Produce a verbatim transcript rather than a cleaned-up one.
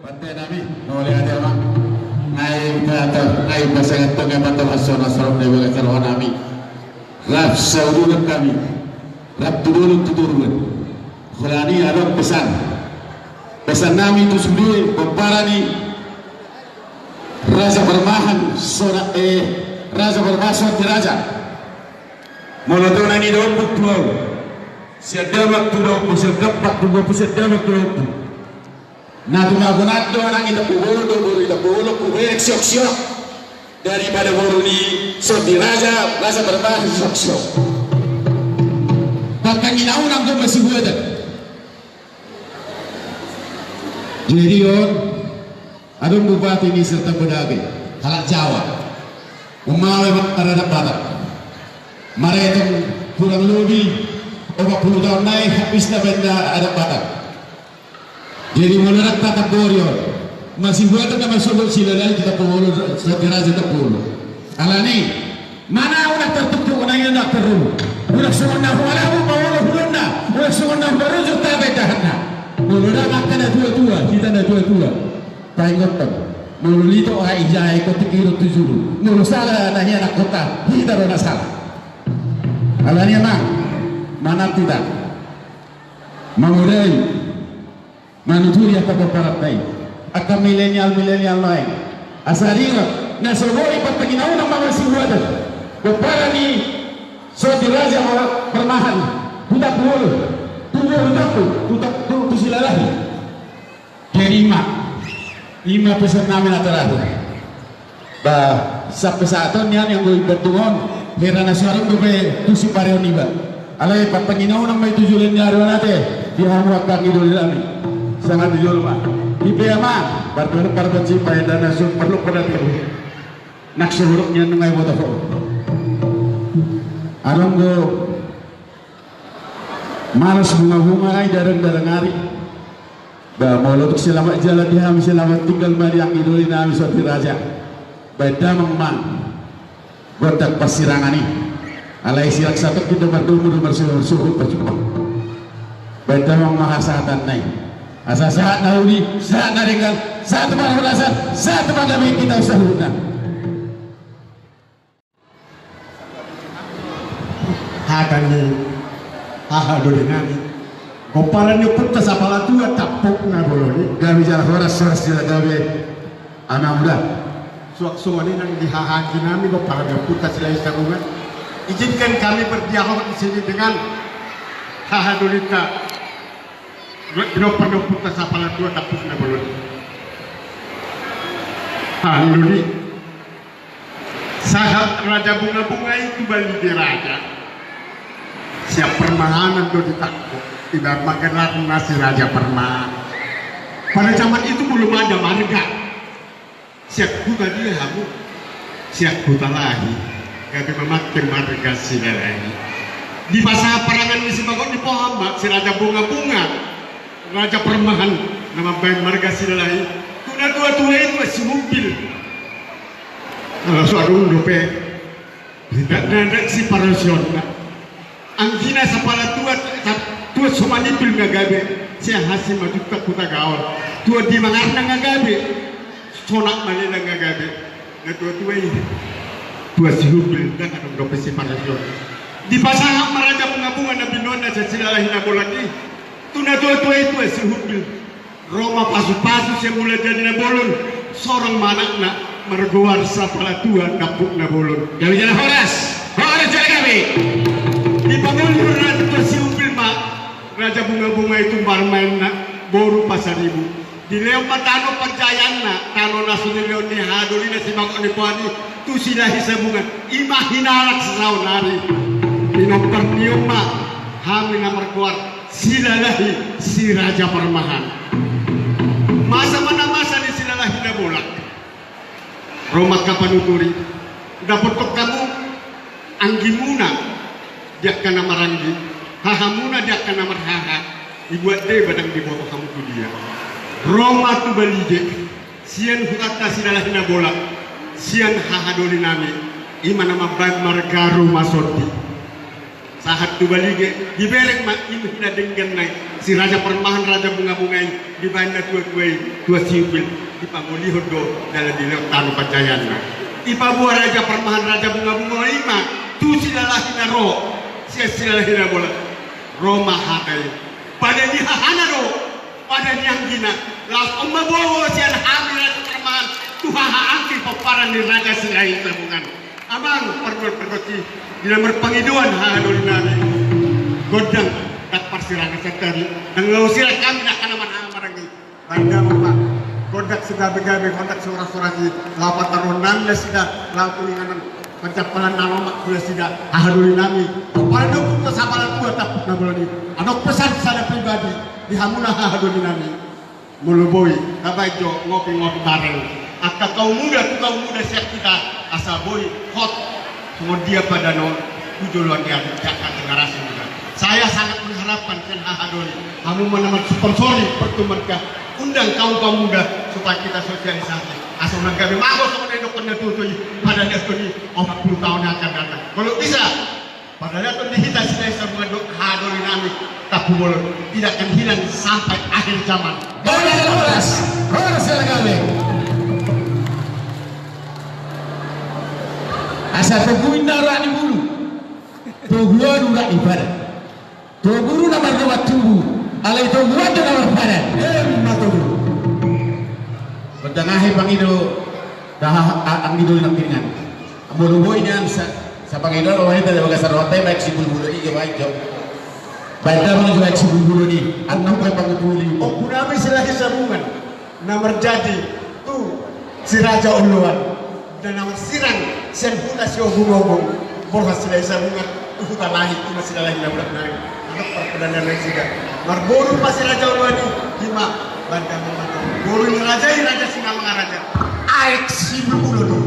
Pande nami, mauliate ma. Ngai pata, ngai pasangan tengah pata masona sorong de bela karoha nami. Rap sauduran kami. Rap tudurun tuduruan. Holan i adong pesan. Pesan nami tu sude pomparan ni Raja Parmahan sona, eh, Raja Parmahan sona di raja. Molo tu nang i dohot tu au. Sian damak tu dohot, sian damak tu dohot, sian damak tu dohot. Na tumagonan do nang i, tapu bolon do boru i, tapu bolon, huberek sioksiok daripada boru ni son di raja, raja Parmahan sioksiok. Bahkan i nau nang do masibuatan. Jadi on, adong bupati ni Serta Bedabe, halak Jawa. Umawe ma adat Batak. Maretong kurang lobi opat pulu taon nai habisna baen na adat Batak. Jadi molo rap tatambori on, masibuatan nama sogot silalahi di tapu bolon, soti raja tapu bolon. Alani, mana unang tartuktuk, unang unang tarrubu. Unang songon na hualamu paolo hulonna, unang songon na hubarujur tabe dahanna. Molo dang angka na tua-tua, hita na tua-tua. Paingothon, molo lito ai jai kotik irut tu julu. Molo sala na hian angkota, hita do na sala. Alani amang, manat hita. Mangodai. Manuturi angka pomparan nai. Angka milenial-milenial nai. Asa diingot, na so boi partanginaunan ma masibuatan. Pomparan ni son di raja Parmahan. Huta Puol. Tu Puol, tu Puol, tu, tu, tu Silalahi. Jadi ima. Ima pesan nami na terakhir. Ba, sampe saat on nian yang gue ibat tu on, hera na suarung dope tu si pareon iba. Alai partanginaunan ma i tu joloan ni ari on ate, di hamu angka anggi doli nami. Sanga tu jolo ma. Ipe ama, pardono parbat si paeda na sun parlu pada tibu. Nak suhuruk nian nungai boto ho. Adong do malas bunga-bunga ai darang-darang ari. Ba, molo tung selamat jalan di hami, selamat tinggal ma di anggi doli nami son di raja. Baen damang ma gondang parsirangan i. Alai sirang satongkin do mardomu do marsuhut-suhut pacupang. Baen damang ma hasahatan nai. Asa sahat na uli, sahat na denggan, sahat tu parhorasan, sahat tu panggabean hita saluhutna. Hata ni haha doli nami. Pomparan ni ompunta Sapala Tua, Tampuk na Bolon i. Gabe jala horas, horas jala gabe, anak muda. Suang songon i nang di haha anggi nami, pomparan ni ompunta Silahisabungan. Izinkan kami berdialog di sini dengan haha dolinta, di pomparan ni ompunta Sapala Tua, Tampuk na Bolon i. Halo ni. Sahat Raja Bunga-bunga i tu Balide Raja. Sian Parmahanan do ditangko. Iba ma gelarna si Raja Parmahan. Pada zaman itu belum ada marga. Sian huta dia hamu? Sian Hutalahi. Gabe mamakke marga Silalahi. Dipasahat parangan ni sibagot ni poham ma si Raja Bunga-bunga. Raja Parmahan na mambaen marga Silalahi. Tu na tua-tua i, tua Sihumbil. Ala so adong dope. Tidak, tidak, tidak, si parosionna. Anggina Sapala Tua, sa-, tua Somanimpil nga gabe. Sian Hasi Majuntak Hutagaol. Tua Dimangarna nga gabe. Sonak Malela nga gabe. Na tua-tua i. Tua Sihumbil, ndang adong dope si parosionna. Dipasahat ma Raja Bunga-bunga na binoanna sian Silalahi Nabolak i. Tu na tua-tua i, tua Sihumbil. Ro ma pasu-pasu sian Mulajadi Nabolon, sorong ma anakna, margoar Sapala Tua, Tampuk Nabolon. Gabe jala horas, horas jala gabe. Dipangolu Raja Sihumbil ma Raja Bunga-bunga i tu Parmahanna, boru Pasaribu. Dilehon ma tano parjaeanna, tano na so nilehon ni haha dolina sibagot ni poham i, tu Silahisabungan, i ma hinalang sasaonari. Pinompar ni on ma hami na margoar Silalahi, si Raja Parmahan. Masa ma na masa ni Silalahi Nabolak. Ro ma angka panuturi. Dapothon hamu anggimuna di angka na maranggi, hahamuna di angka na marhaha. Dibuat deba, ndang diboto hamu tu dia. Ro ma tu Balide. Sian hutanta Silalahi Nabolak. Sian haha doli nami. I ma na mambaen marga Rumah Sondi. Sahat tu Balige, dibereng ma inna denggan nai si Raja Parmahan, Raja Bungabunga i, dibaen na tuatua i, Tua Siupil, dipangolihon do dalan dilehon tano panjaeanna. Dipaboa Raja Parmahan, Raja Bungabunga i ma tu Silalahi na ro, sian Silalahi na bolon. Ro ma hata i. Pada ni hahana do, pada ni anggina, laos on ma bobo sian hami Raja Parmahan tu haha anggi pomparan ni Raja Silahisabungan. Amang pargual pargonsi, di na marpangidoan hahadoli nami. Gondang, ndang parsirangan santari, ndang laho sirang hami, ndang hana marhanga maranggi. Baen damang ma gondang sigabegabe, gondang sihorahoras i, laho pataruhon nami nasida, laho tu inganan panjampalan na lomak tu nasida, hahadoli nami. Pomparan ni ompunta Sapala Tua Tampuk na bolon i. Adong pesan sada pribadi di hamuna hahadoli nami. Molo boi, tabaen jo ngopi-ngopi bareng angka kaum muda tu kaum muda sian hita, asa boi hot songon dia padanon tu joloan ni ari angka generasi muda. Saya sangat mengharapkan sian hahadoli, hamu ma na mansponsori pertemuan ka, undang kaum-kaum muda supaya kita sosialisasi. Asa unang gabe mago songon na nidokkon na tuatua i, pada na toni opat puluh tahun yang akan datang. Kalau bisa, padahalaton di hita Silahisabungan dohot hahadoli nami Tampubolon, tidak akan hilang sampai akhir zaman. Horas, horas, horas, horas, horas. Asa togu inna ora ni bulu, togu on ora ni bulu. Togu na margomat tubu, alai togu on do na marpadan. Emma tutu. Gondang ahu pangido, dah, anggi do nang piringan. Molo boi nian sa, sapangido lo hita di bagasan roha i, baen sibulbulon i jo, baen jo. Baen damang jo, baen sibulbulon i. Annon baen pangupuli. Ompu nami Silahisabungan na marjadi tu Si Raja Oloan, na marsirang sian huta Siombungombung, borhat Silahisabungan tu huta Lahi, ima Silalahi Nabolon nai. Adong parpadanan nasida. Marboru ma Si Raja Oloan i, ima baen damang ma boru ni raja i, Raja Singamangaraja. Aek sibulbulon i.